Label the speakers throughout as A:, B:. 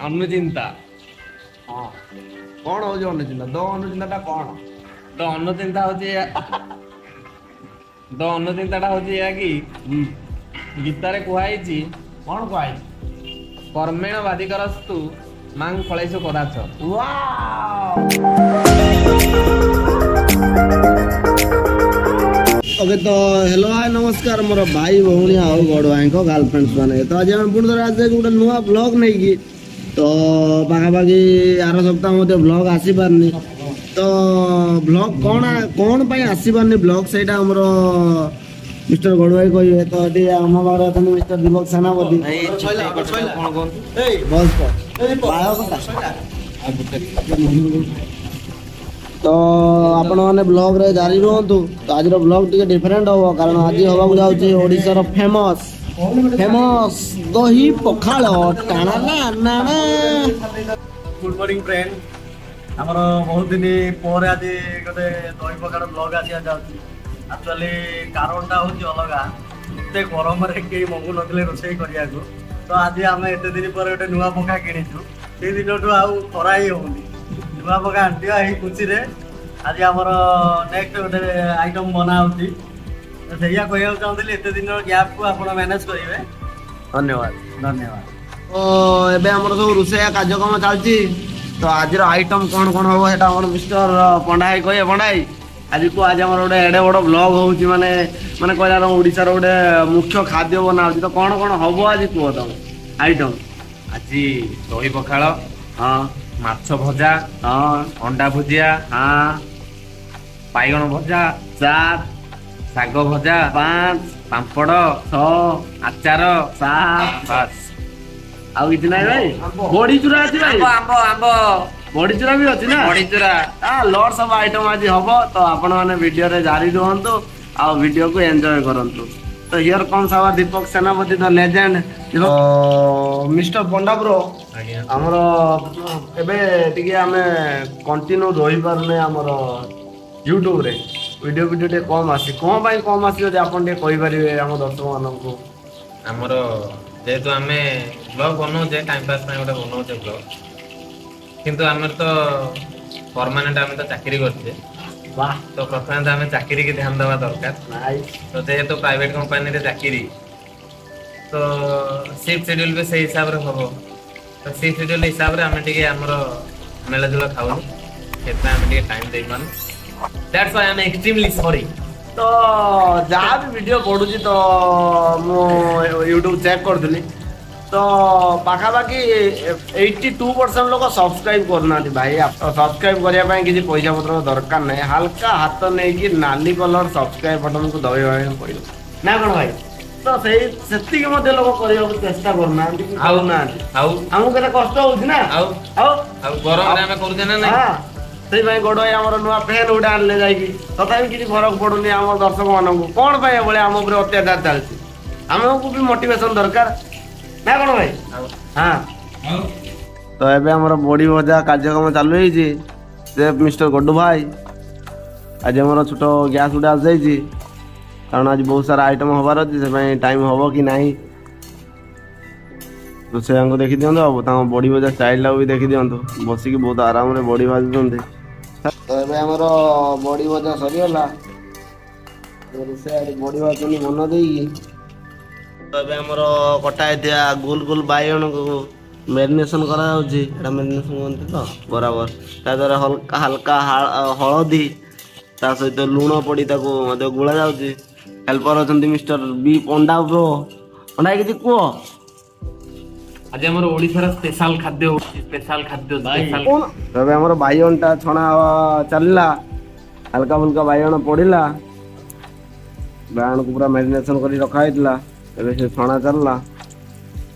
A: ଅନୁଚିନ୍ତା।
B: ହଁ, କ'ଣ ହଉଛି ଅନୁଚିନ୍ତା? ଦ ଅନୁଚିନ୍ତାଟା କ'ଣ?
A: ତ ଅନୁଚିନ୍ତା ହଉଛି, ଦ ଅନୁଚିନ୍ତାଟା ହଉଛି ଏଇଆ କି ଗୀତାରେ କୁହାହେଇଛି।
B: କ'ଣ କୁହାହେଇଛି?
A: କର୍ମେଣ ବାଧିକରସ୍ତୁ ମାଂ ଫଳେଷୁ କଦାଚ।
B: ଓକେ, ତ ହ୍ୟାଲୋ, ହାଇ, ନମସ୍କାର ମୋର ଭାଇ, ଭଉଣୀ ଆଉ ଗଡ଼ୁ ଭାଇଙ୍କ ଗାର୍ଲଫ୍ରେଣ୍ଡସ୍ ମାନେ। ତ ଆଜି ଆମେ ପୁଣି ଥରେ ଆସିଯାଇଛୁ ଗୋଟେ ନୂଆ ବ୍ଲଗ୍ ନେଇକି। ତ ପାଖାପାଖି ଆର ସପ୍ତାହ ମଧ୍ୟ ବ୍ଲଗ୍ ଆସିପାରୁନି। ତ ବ୍ଲଗ୍ କ'ଣ କ'ଣ ପାଇଁ ଆସିପାରୁନି ବ୍ଲଗ୍, ସେଇଟା ଆମର ମିଷ୍ଟର ଗଡ଼ୁ ଭାଇ କହିବେ। ତ ଏଠି ଆମ ପାଖରେ ଅଛନ୍ତି ମିଷ୍ଟର ଦୀପକ ସେନାପତି।
A: କ'ଣ କୁହନ୍ତୁ?
B: ବସ୍। ତ ଆପଣମାନେ ବ୍ଲଗ୍ରେ ଜାରି ରୁହନ୍ତୁ। ତ ଆଜିର ବ୍ଲଗ୍ ଟିକେ ଡିଫରେଣ୍ଟ ହବ, କାରଣ ଆଜି ହବାକୁ ଯାଉଛି ଓଡ଼ିଶାର ଫେମସ୍ ଫେମସ୍ ଦହି ପଖାଳ। ଟାଣା ନା ନା ନା।
C: Good morning friend. ଆମର ବହୁତ ଦିନ ପରେ ଆଜି ଗୋଟେ ଦହି ପଖାଳ ବ୍ଲଗ୍ ଆସିବାକୁ ଯାଉଛି। ଆକ୍ଚୁଆଲି କାରଣଟା ହେଉଛି ଅଲଗା। ଏତେ ଗରମରେ କେହି ମଙ୍ଗୁନଥିଲେ ରୋଷେଇ କରିବାକୁ। ତ ଆଜି ଆମେ ଏତେ ଦିନ ପରେ ଗୋଟେ ନୂଆ ପଙ୍ଖା କିଣିଛୁ। ସେଇ ଦିନଠୁ ଆଉ ଖରା ହିଁ ହଉନି। ନୂଆ ପଙ୍ଖା ଆଣିଥିବା ଏଇ ଖୁସିରେ ଆଜି ଆମର ନେକ୍ସଟ ଗୋଟେ ଆଇଟମ୍ ବନା ହେଉଛି। ତ ସେଇଆ କହିବାକୁ ଚାହୁଁଥିଲି, ଏତେ ଦିନର ଗ୍ୟାପ୍କୁ ଆପଣ ମ୍ୟାନେଜ୍ କରିବେ।
B: ଧନ୍ୟବାଦ।
C: ଧନ୍ୟବାଦ।
B: ତ ଏବେ ଆମର ସବୁ ରୋଷେଇଆ କାର୍ଯ୍ୟକ୍ରମ ଚାଲିଛି। ତ ଆଜିର ଆଇଟମ୍ କ'ଣ କ'ଣ ହବ, ସେଇଟା ଆମର ମିଷ୍ଟର ପଣ୍ଡା ଭାଇ କହିବେ। ପଣ୍ଡା ଭାଇ, ଆଜି କୁହ, ଆଜି ଆମର ଗୋଟେ ଏଡ଼େ ବଡ଼ ବ୍ଲଗ୍ ହେଉଛି, ମାନେ କହିଲା ଆମ ଓଡ଼ିଶାର ଗୋଟେ ମୁଖ୍ୟ ଖାଦ୍ୟ ବନା ହେଉଛି। ତ କ'ଣ କ'ଣ ହବ ଆଜି କୁହ ତମେ ଆଇଟମ୍।
A: ଆଜି ଦହି ପଖାଳ, ମାଛ ଭଜା, ଅଣ୍ଡା ଭୁଜିଆ, ବାଇଗଣ ଭଜା,
B: 4,
A: ଶାଗ ଭଜା,
B: 5,
A: ପାମ୍ପଡ଼,
B: 6,
A: ଆଚାର,
B: 7।
A: ବାସ୍।
B: ଆଉ କିଛି ନାହିଁ ଭାଇ? ବଢି ଚୁରା ଅଛି ଭାଇ?
A: ଆମ୍ବ, ଆମ୍ବ, ଆମ୍ବ।
B: ବଢି ଚୁରା ବି ଅଛି ନା?
A: ବଢି ଚୁରା।
B: ଲଟ୍ସ ଅଫ୍ ଆଇଟମ୍ ଆଜି ହବ। ତ ଆପଣମାନେ ଭିଡ଼ିଓରେ ଜାରି ରୁହନ୍ତୁ ଆଉ ଭିଡ଼ିଓକୁ ଏନ୍ଜୟ କରନ୍ତୁ। ତ here comes our Deepak Senapati, the legend, Mister Panda bro.
A: ଆଜ୍ଞା।
B: ଆମର ଏବେ ଟିକେ ଆମେ କଣ୍ଟିନ୍ୟୁ ରହିପାରୁନେ। ଆମର ୟୁଟ୍ୟୁବରେ ଭିଡ଼ିଓ ଭିଡ଼ିଓ ଟିକେ କମ୍ ଆସୁଛି। କ'ଣ ପାଇଁ କମ୍ ଆସୁଛି, ଯଦି ଆପଣ ଟିକେ କହିପାରିବେ ଆମ ଦର୍ଶକମାନଙ୍କୁ?
A: ଆମର ଯେହେତୁ ଆମେ ବ୍ଲଗ ବନଉଛେ, ଟାଇମ୍ ପାସ୍ ପାଇଁ ଗୋଟେ ବନଉଛେ ବ୍ଲଗ, କିନ୍ତୁ ଆମର ତ ପରମାନେଣ୍ଟ ଆମେ ତ ଚାକିରି କରୁଛେ। ତ ପ୍ରଥମେ ତ ଆମେ ଚାକିରିକି ଧ୍ୟାନ ଦେବା ଦରକାର।
B: ନାଇସ୍।
A: ତ ଯେହେତୁ ପ୍ରାଇଭେଟ କମ୍ପାନୀରେ ଚାକିରି, ତ ସିଫ୍ଟ ସେଡ୍ୟୁଲ ବି ସେଇ ହିସାବରେ ହବ। ତ ସିଫ୍ଟ ସେଡ୍ୟୁଲ ହିସାବରେ ଆମେ ଟିକେ ଆମର ମେଳଜୁଳ ଖାଉନୁ, ସେଥିପାଇଁ ଆମେ ଟିକେ ଟାଇମ୍ ଦେଇପାରୁନୁ। That's why ଆମେ ଏକ୍ସଟ୍ରିମଲି ସରି।
B: ତ ଯାହା ବି ଭିଡ଼ିଓ ପଡ଼ୁଛି, ତ ମୁଁ ୟୁଟ୍ୟୁବ ଚେକ୍ କରୁଥିଲି, ତ ପାଖାପାଖି 82% ଲୋକ ସବସ୍କ୍ରାଇବ୍ କରୁନାହାନ୍ତି। ଭାଇ, ସବସ୍କ୍ରାଇବ୍ କରିବା ପାଇଁ କିଛି ପଇସା ପତ୍ର ଦରକାର ନାହିଁ। ହାଲକା ହାତ ନେଇକି ନାଲି କଲର୍ ସବସ୍କ୍ରାଇବ୍ ବଟନକୁ ଦବାଇବା ପାଇଁ ପଡ଼ିବ ନା କ'ଣ ଭାଇ? ତ ସେଇ ସେତିକି ମଧ୍ୟ ଲୋକ କରିବାକୁ ଚେଷ୍ଟା କରୁନାହାନ୍ତି କି
A: ଆଉ
B: କରୁନାହାନ୍ତି।
A: ଆଉ
B: ଆମକୁ କେତେ କଷ୍ଟ ହଉଛି ନା?
A: ଆଉ
B: ଆଉ
A: ଆଉ ଗରମରେ ଆମେ କରୁଛେ ନା ନାଇଁ?
B: ହଁ, ସେଇପାଇଁ ଗଡ଼ ଭାଇ ଆମର ନୂଆ ଫ୍ୟାନ୍ ଗୋଟେ ଆଣିଲେ ଯାଇକି। ତଥାପି କିଛି ଫରକ ପଡୁନି ଆମ ଦର୍ଶକ ମାନଙ୍କୁ। କ'ଣ ପାଇଁ ଏଭଳିଆ ଆମ ଉପରେ ଅତ୍ୟାଚାର ଚାଲିଛି? ଆମକୁ ବି ମୋଟିଭେସନ ଦରକାର ନା କ'ଣ ଭାଇ?
A: ଆଉ
B: ହଁ, ତ ଏବେ ଆମର ବଡି ଭଜା କାର୍ଯ୍ୟକ୍ରମ ଚାଲୁ ହେଇଛି। ସେ ମିଷ୍ଟର ଗଡୁ ଭାଇ, ଆଜି ଆମର ଛୋଟ ଗ୍ୟାସ୍ ଗୋଟେ ଆସିଯାଇଛି, କାରଣ ଆଜି ବହୁତ ସାରା ଆଇଟମ୍ ହବାର ଅଛି। ସେଥିପାଇଁ ଟାଇମ୍ ହବ କି ନାହିଁ, ରୋଷେଇଆଙ୍କୁ ଦେଖିଦିଅନ୍ତୁ ଆଉ ତାଙ୍କ ବଡି ଭଜା ଷ୍ଟାଇଲଟାକୁ ବି ଦେଖିଦିଅନ୍ତୁ। ବସିକି ବହୁତ ଆରାମରେ ବଡି ଭାଜୁଛନ୍ତି। ତ ଏବେ ଆମର ବଡି ଭଜା ସରିଗଲା। ରୋଷେଇ ଆଡେ ବଡି ଭାଜୁଛନ୍ତି ମନ ଦେଇକି। ତ ଏବେ ଆମର କଟା ହେଇଥିବା ଗୋଲ ଗୋଲ ବାଇଗଣକୁ ମ୍ୟାରିନେସନ କରାଯାଉଛି। ଏଟା ମ୍ୟାରିନେସନ କୁହନ୍ତି ତ? ବରାବର। ତା ଦ୍ୱାରା ହଲକା ହାଲକା ହଳଦୀ, ତା ସହିତ ଲୁଣ ପଡି ତାକୁ ମଧ୍ୟ ଗୋଳା ଯାଉଛି। ହେଲ୍ପର ଅଛନ୍ତି ମିଷ୍ଟର ବି ପଣ୍ଡା ବ୍ରୋ। ପଣ୍ଡା ଭାଇ, କିଛି କୁହ।
A: ଆଜି ଆମର ଓଡିଶାର ସ୍ପେଶାଲ ଖାଦ୍ୟ ହଉଛି, ସ୍ପେଶାଲ ଖାଦ୍ୟ, ସ୍ପେଶାଲ।
B: ଏବେ ଆମର ବାଇଗଣଟା ଛଣା ଚାଲିଲା। ହାଲକା ଫୁଲକା ବାଇଗଣ ପଡିଲା। ବାଇଗଣକୁ ପୁରା ମ୍ୟାରିନେସନ କରି ରଖା ହେଇଥିଲା, ଏବେ ସେ ଛଣା ଚାଲିଲା।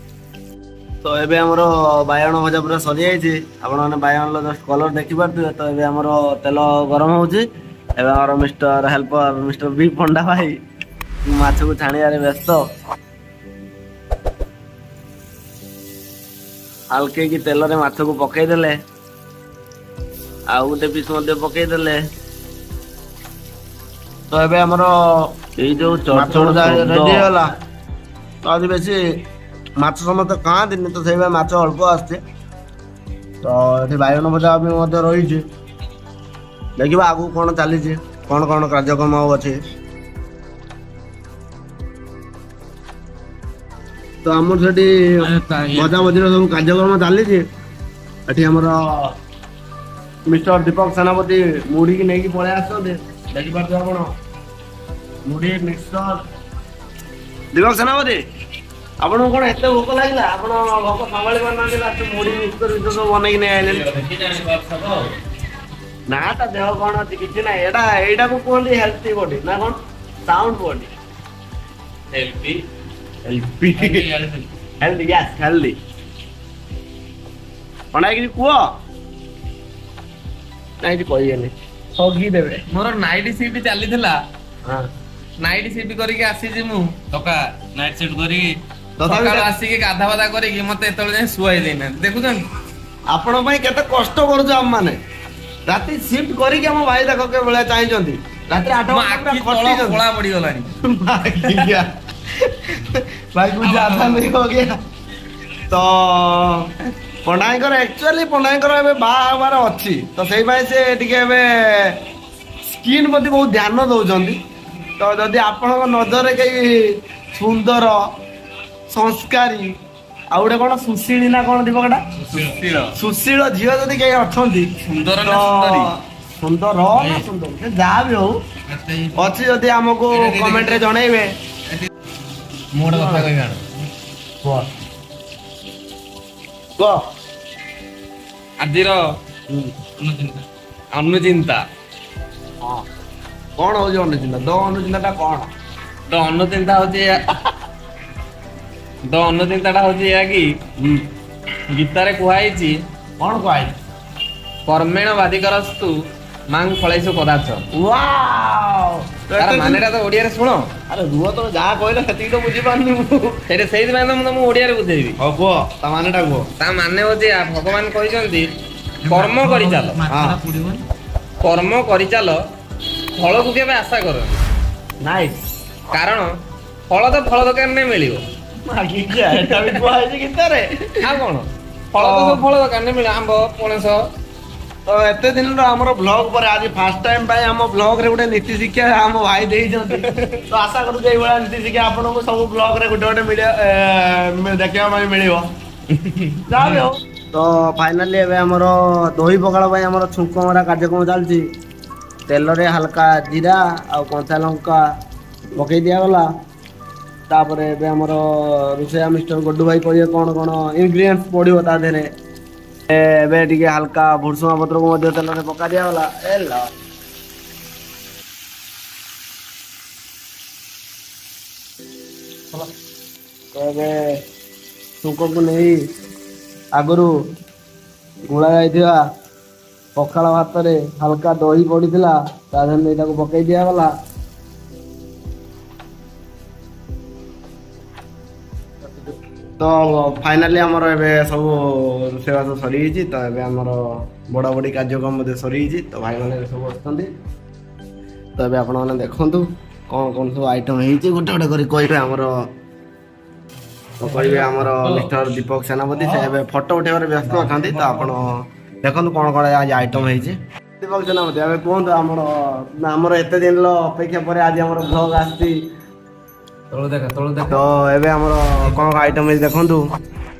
B: ତ ଏବେ ଆମର ବାଇଗଣ ଭଜା ପୁରା ସରିଯାଇଛି। ଆପଣମାନେ ବାଇଗଣର ଜଷ୍ଟ କଲର ଦେଖିପାରୁଥିବେ। ତ ଏବେ ଆମର ତେଲ ଗରମ ହଉଛି। ଏବେ ଆମର ମିଷ୍ଟର ହେଲ୍ପର ମିଷ୍ଟର ବି ପଣ୍ଡା ଭାଇ ମାଛକୁ ଛାଣିବାରେ ବ୍ୟସ୍ତ। ହାଲକେଇକି ତେଲରେ ମାଛକୁ ପକେଇଦେଲେ, ଆଉ ଗୋଟେ ପିସ୍ ମଧ୍ୟ ପକେଇଦେଲେ। ତ ଏବେ ଆମର
D: ଏଇ ଯୋଉ
B: ମାଛ
D: ଚଡ଼ଚଡ଼
B: ଭଜା
D: ଶବ୍ଦ
B: ରେଡି ହେଇଗଲା। ତ ଆଜି ବେଶୀ ମାଛ ସମସ୍ତେ ଖାଆନ୍ତିନି, ତ ସେଇପାଇଁ ମାଛ ଅଳ୍ପ ଆସୁଛି। ତ ଏଠି ବାଇଗଣ ଭଜା ବି ମଧ୍ୟ ରହିଛି। ଦେଖିବା ଆଗକୁ କ'ଣ ଚାଲିଛି, କ'ଣ କ'ଣ କାର୍ଯ୍ୟକ୍ରମ ଆଉ ଅଛି। ତ ଆମର ସେଠି ଭଜା ଭଜିର ସବୁ କାର୍ଯ୍ୟକ୍ରମ ଚାଲିଛି। ଏଠି ଆମର ମିଷ୍ଟର ଦୀପକ ସେନାପତି ମୁଢ଼ିକି ନେଇକି ପଳେଇ ଆସୁଛନ୍ତି। ଦେଖିପାରୁଥିବେ ଆପଣ, ମୁଢ଼ି ମିକ୍ସଚର। ଦୀପକ ସେନାପତି, ଆପଣଙ୍କୁ କ'ଣ ଏତେ ଭୋକ ଲାଗିଲା? ଆପଣ ଭୋକ ସମ୍ଭାଳି ପାରୁନାହାନ୍ତି, ଲାଷ୍ଟ ମୁଢ଼ି ମିକ୍ସଚର ଫିକ୍ସଚର ସବୁ ବନେଇକି ନେଇ ଆଇଲେଣି। ନା, ତା ଦେହ କ'ଣ ଅଛି? କିଛି ନାହିଁ। ଏଇଟା ଏଇଟାକୁ କୁହନ୍ତି ହେଲ୍ଥି ବଡି ନା କ'ଣ, sound body.
A: Healthy.
B: Healthy, healthy, yes, healthy. କଣ କିଛି କୁହ ନା କିଛି କହିବେନି? ଠକି ଦେବେ।
A: ମୋର ନାଇଟ୍ ସିଫ୍ଟ ଚାଲିଥିଲା।
B: ହଁ।
A: ନାଇଟ୍ ସିଫ୍ଟ କରିକି ଆସିଛି ମୁଁ।
D: ଟକା ନାଇଟ୍ ସିଫ୍ଟ କରିକି
B: ତଥାପି
A: ସକାଳୁ ଆସିକି ଗାଧା ବାଧା କରିକି ମତେ ଏତେବେଳେ ଯାଏଁ ଶୁଆଇ ଦେଇନାହାନ୍ତି, ଦେଖୁଛନ୍ତି।
B: ଆପଣଙ୍କ ପାଇଁ କେତେ କଷ୍ଟ କରୁଛୁ ଆମେ ମାନେ। ରାତି ସିଫ୍ଟ କରିକି ଆମ ଭାଇ ଦେଖ କେଭଳିଆ ଚାହିଁଛନ୍ତି। ରାତିରେ 8
A: ମୋ
B: ଘଣ୍ଟା ପୁରା
A: ଆଖି ତଳ
B: ଖଟିଛନ୍ତି।
A: କଳା ପଡିଗଲାଣି।
B: मागिया भाई, कुछ ज्यादा नहीं हो गया? ତ ପଣ୍ଡାଙ୍କର ଆକ୍ଚୁଆଲି ପଣ୍ଡାଙ୍କର ଏବେ ବାହା ହେବାର ଅଛି, ତ ସେଇ ପାଇଁ ସେ ଟିକେ ଏବେ ସ୍କିନ୍ ପ୍ରତି ବହୁତ ଧ୍ୟାନ ଦଉଛନ୍ତି। ତ ଯଦି ଆପଣଙ୍କ ନଜରରେ କେହି ସୁନ୍ଦର, ସଂସ୍କାରୀ, ଆଉ ଗୋଟେ କଣ ସୁଶୀଳି ନା କଣ ଦୀପକଟା?
A: ସୁଶୀଳ।
B: ସୁଶୀଳ ଝିଅ ଯଦି କେହି ଅଛନ୍ତି।
A: ସୁନ୍ଦର
B: ତ
A: ନା ସୁନ୍ଦରୀ?
B: ସୁନ୍ଦର ନା ସୁନ୍ଦରୀ, ସେ ଯାହା ବି ହଉ ଅଛି ଯଦି, ଆମକୁ କମେଣ୍ଟରେ ଜଣେଇବେ।
A: ମୁଁ ଗୋଟେ କଥା କହିବି ଆଣ।
B: କୁହ, କୁହ।
A: ଆଜିର ଅନୁଚିନ୍ତା।
B: ହଁ, କଣ ହଉଛି ଅନୁଚିନ୍ତା? ଦ ଅନୁଚିନ୍ତାଟା କଣ?
A: ଦ ଅନୁଚିନ୍ତା ହଉଛି ଦ ଅନୁଚିନ୍ତାଟା ହଉଛି ଏଇଆ କି ଗୀତାରେ କୁହାହେଇଛି।
B: କଣ କୁହାହେଇଛି?
A: କର୍ମେଣ ବାଧିକରସ୍ତୁ ମାଂ ଫଳେଷୁ କଦାଚ।
B: ୱାଓ!
A: ତାର ମାନେଟା ତ ଓଡିଆରେ ଶୁଣ।
B: ଆରେ ରୁହ, ତମେ ଯାହା କହିଲ ସେତିକି ତ ବୁଝିପାରୁନି ମୁଁ।
A: ସେଇଟା ସେଇଥିପାଇଁ ତ ମୁଁ ତମକୁ ଓଡିଆରେ ବୁଝେଇବି।
B: ହଉ କୁହ, ତା ମାନେଟା କୁହ।
A: ତା ମାନେ ହଉଛି ଭଗବାନ କହିଛନ୍ତି, କର୍ମ କରିଚାଲ। କର୍ମ କରିଚାଲ, ଫଳକୁ କେବେ ଆଶା କରନି।
B: ନାଇସ୍।
A: କାରଣ ଫଳ ତ ଫଳ ଦୋକାନରେ ମିଳିବ।
B: ମାଗିକିଆ, ଏଟା ବି କୁହାହେଇଛି ଗୀତାରେ?
A: ଆଉ କଣ, ଫଳ ତ ସବୁ ଫଳ ଦୋକାନରେ ମିଳିବ, ଆମ୍ବ, ପଣସ।
B: ତ ଏତେ ଦିନର ଆମର ବ୍ଲଗ ପରେ ଆଜି ଫାର୍ଷ୍ଟ ଟାଇମ ପାଇଁ ଆମ ବ୍ଲଗରେ ଗୋଟେ ନୀତି ଶିକ୍ଷା ଆମ ଭାଇ ଦେଇଛନ୍ତି। ତ ଆଶା କରୁଛୁ ଏଇଭଳିଆ ନୀତି ଶିକ୍ଷା ଆପଣଙ୍କୁ ସବୁ ବ୍ଲଗରେ ଗୋଟେ ଗୋଟେ ମିଳିବ, ଦେଖିବା ପାଇଁ ମିଳିବ। ଯାହା ବି ହଉ, ତ ଫାଇନାଲି ଏବେ ଆମର ଦହି ପଖାଳ ପାଇଁ ଆମର ଛୁଙ୍କ ମରା କାର୍ଯ୍ୟକ୍ରମ ଚାଲିଛି। ତେଲରେ ହାଲକା ଜିରା ଆଉ କଞ୍ଚା ଲଙ୍କା ପକେଇ ଦିଆଗଲା। ତାପରେ ଏବେ ଆମର ରୋଷେଇଆ ମିଷ୍ଟର ଗଡୁ ଭାଇ କହିବେ କ'ଣ କ'ଣ ଇନଗ୍ରିଡ଼ିଏଣ୍ଟସ୍ ପଡ଼ିବ ତା ଦେହରେ। ଏବେ ଟିକେ ହାଲକା ଭୁରସୁଙ୍ଗା ପତ୍ରକୁ ମଧ୍ୟ ତେଲରେ ପକା ଦିଆଗଲା। ହେଲା। ତ ଏବେ ଛୁଙ୍କକୁ ନେଇ ଆଗରୁ ଗୋଳା ଯାଇଥିବା ପଖାଳ ଭାତରେ ହାଲକା ଦହି ପଡ଼ିଥିଲା, ତା ଦେହରେ ନେଇ ତାକୁ ପକେଇ ଦିଆଗଲା। ତ ଫାଇନାଲି ଆମର ଏବେ ସବୁ ରୋଷେଇବାସ ସରିଯାଇଛି। ତ ଏବେ ଆମର ବଡ଼ା ବଡ଼ି କାର୍ଯ୍ୟକ୍ରମ ମଧ୍ୟ ସରିଯାଇଛି। ତ ଭାଇମାନେ ଏବେ ସବୁ ଅଛନ୍ତି। ତ ଏବେ ଆପଣମାନେ ଦେଖନ୍ତୁ କ'ଣ କ'ଣ ସବୁ ଆଇଟମ୍ ହେଇଛି, ଗୋଟେ ଗୋଟେ କରି କହିବେ ଆମର। ତ କହିବେ ଆମର ମିଷ୍ଟର ଦୀପକ ସେନାପତି। ସେ ଏବେ ଫଟୋ ଉଠେଇବାରେ ବ୍ୟସ୍ତ ଅଛନ୍ତି। ତ ଆପଣ ଦେଖନ୍ତୁ କ'ଣ କ'ଣ ଆଜି ଆଇଟମ୍ ହେଇଛି। ଦୀପକ ସେନାପତି, ଏବେ କୁହନ୍ତୁ, ଆମର ଏତେ ଦିନର ଅପେକ୍ଷା ପରେ ଆଜି ଆମର ବ୍ଲଗ ଆସିଛି।
A: ତଳୁ ଦେଖ, ତଳୁ ଦେଖ।
B: ତ ଏବେ ଆମର କ'ଣ କ'ଣ ଆଇଟମ୍ ହେଇଛି ଦେଖନ୍ତୁ।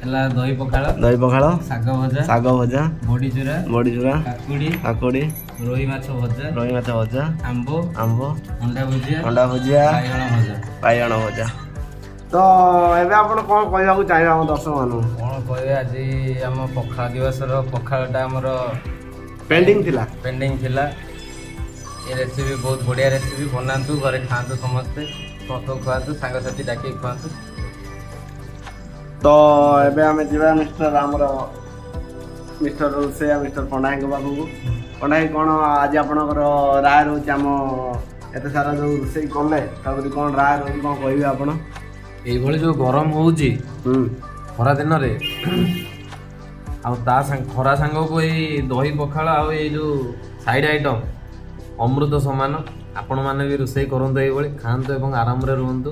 A: ହେଲା ଦହି ପଖାଳ,
B: ଦହି ପଖାଳ,
A: ଶାଗ ଭଜା,
B: ଶାଗ ଭଜା,
A: ବଡି ଚୁରା,
B: ବଡ଼ି ଚୁରା,
A: କାକୁଡି,
B: କାକୁଡ଼ି,
A: ରୋହି ମାଛ ଭଜା,
B: ରୋହି ମାଛ ଭଜା,
A: ଆମ୍ବ,
B: ଆମ୍ବ,
A: ଅଣ୍ଡା ଭୁଜିଆ,
B: ଅଣ୍ଡା ଭୁଜିଆ,
A: ବାଇଗଣ ଭଜା।
B: ବାଇଗଣ ଭଜା। ତ ଏବେ ଆପଣ କ'ଣ କହିବାକୁ ଚାହିଁବେ ଆମ ଦର୍ଶକମାନଙ୍କୁ?
A: କଣ କହିବେ, ଆଜି ଆମ ପଖାଳ ଦିବସର ପଖାଳଟା ଆମର
B: ପେଣ୍ଡିଂ ଥିଲା।
A: ପେଣ୍ଡିଂ ଥିଲା। ଏ ରେସିପି ବହୁତ ବଢ଼ିଆ ରେସିପି। ବନାନ୍ତୁ, ଘରେ ଖାଆନ୍ତୁ ସମସ୍ତେ, ସମସ୍ତଙ୍କୁ ଖୁଆନ୍ତୁ, ସାଙ୍ଗସାଥି ଡାକିକି ଖୁଆନ୍ତୁ।
B: ତ ଏବେ ଆମେ ଯିବା ମିଷ୍ଟର ଆମର ମିଷ୍ଟର ରୋଷେଇଆ ମିଷ୍ଟର ପଣ୍ଡାଙ୍କ ପାଖକୁ। ପଣ୍ଡା ଭାଇ, କ'ଣ ଆଜି ଆପଣଙ୍କର ରାୟ ରହୁଛି? ଆମ ଏତେ ସାରା ଯୋଉ ରୋଷେଇ କଲେ, ତା ପ୍ରତି କ'ଣ ରାୟ ରହୁଛି, କ'ଣ କହିବେ ଆପଣ?
A: ଏଇଭଳି ଯୋଉ ଗରମ ହଉଛି ଖରା ଦିନରେ, ଆଉ ତା ସାଙ୍ଗ ଖରା ସାଙ୍ଗକୁ ଏଇ ଦହି ପଖାଳ ଆଉ ଏଇ ଯୋଉ ସାଇଡ୍ ଆଇଟମ୍ ଅମୃତ ସମାନ। ଆପଣମାନେ ବି ରୋଷେଇ କରନ୍ତୁ, ଏଇଭଳି ଖାଆନ୍ତୁ ଏବଂ ଆରାମରେ ରୁହନ୍ତୁ।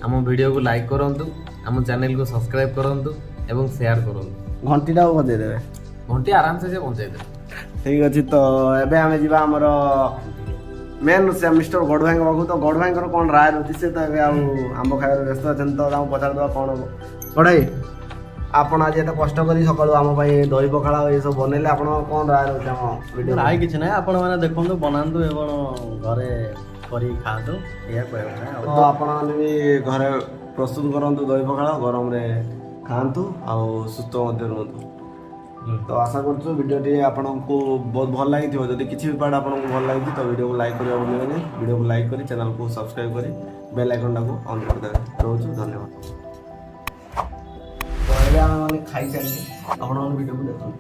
A: ଆମ ଭିଡ଼ିଓକୁ ଲାଇକ୍ କରନ୍ତୁ, ଆମ ଚ୍ୟାନେଲକୁ ସବସ୍କ୍ରାଇବ୍ କରନ୍ତୁ ଏବଂ ସେୟାର କରନ୍ତୁ।
B: ଘଣ୍ଟିଟାକୁ ବଜେଇଦେବେ।
A: ଘଣ୍ଟି ଆରାମସେ ସେ ବଞ୍ଚେଇଦେବେ।
B: ଠିକ ଅଛି, ତ ଏବେ ଆମେ ଯିବା ଆମର ମେନ୍ ରୋଷେଇଆ ମିଷ୍ଟର ଗଡ଼ୁ ଭାଇଙ୍କ ପାଖକୁ। ତ ଗଡ଼ୁ ଭାଇଙ୍କର କ'ଣ ରାୟ ରହୁଛି? ସେ ତ ଏବେ ଆଉ ଆମ୍ବ ଖାଇବାରେ ବ୍ୟସ୍ତ ଅଛନ୍ତି, ତ ତାଙ୍କୁ ପଚାରିଦେବା କ'ଣ ହବ। ଗଡ଼ାଇ, ଆପଣ ଆଜି ଏତେ କଷ୍ଟ କରି ସକାଳୁ ଆମ ପାଇଁ ଦହି ପଖାଳ ଏସବୁ ବନେଇଲେ, ଆପଣ କ'ଣ ରାୟ ରହୁଛି ଆମ ଭିଡ଼ିଓ?
C: ରାୟ କିଛି ନାହିଁ, ଆପଣମାନେ ଦେଖନ୍ତୁ, ବନାନ୍ତୁ ଏବଂ ଘରେ କରିକି ଖାଆନ୍ତୁ, ଏଇଆ କହିବାକୁ ଚାହେଁ ଆଉ।
B: ତ ଆପଣମାନେ ବି ଘରେ ପ୍ରସ୍ତୁତ କରନ୍ତୁ ଦହି ପଖାଳ, ଗରମରେ ଖାଆନ୍ତୁ ଆଉ ସୁସ୍ଥ ମଧ୍ୟ ରୁହନ୍ତୁ। ତ ଆଶା କରୁଛୁ ଭିଡ଼ିଓଟି ଆପଣଙ୍କୁ ବହୁତ ଭଲ ଲାଗିଥିବ। ଯଦି କିଛି ବି ପାର୍ଟ ଆପଣଙ୍କୁ ଭଲ ଲାଗିଛି, ତ ଭିଡ଼ିଓକୁ ଲାଇକ୍ କରିବାକୁ ଭୁଲିବେନି। ଭିଡ଼ିଓକୁ ଲାଇକ୍ କରି, ଚ୍ୟାନେଲକୁ ସବସ୍କ୍ରାଇବ୍ କରି ବେଲ୍ ଆଇକନ୍ଟାକୁ ଅନ୍ କରିଦେବେ। ରହୁଛୁ, ଧନ୍ୟବାଦ। ତ ଏବେ ଆମେ ମାନେ ଖାଇସାରିଲେ, ଆପଣମାନେ ଭିଡ଼ିଓକୁ ଦେଖନ୍ତୁ।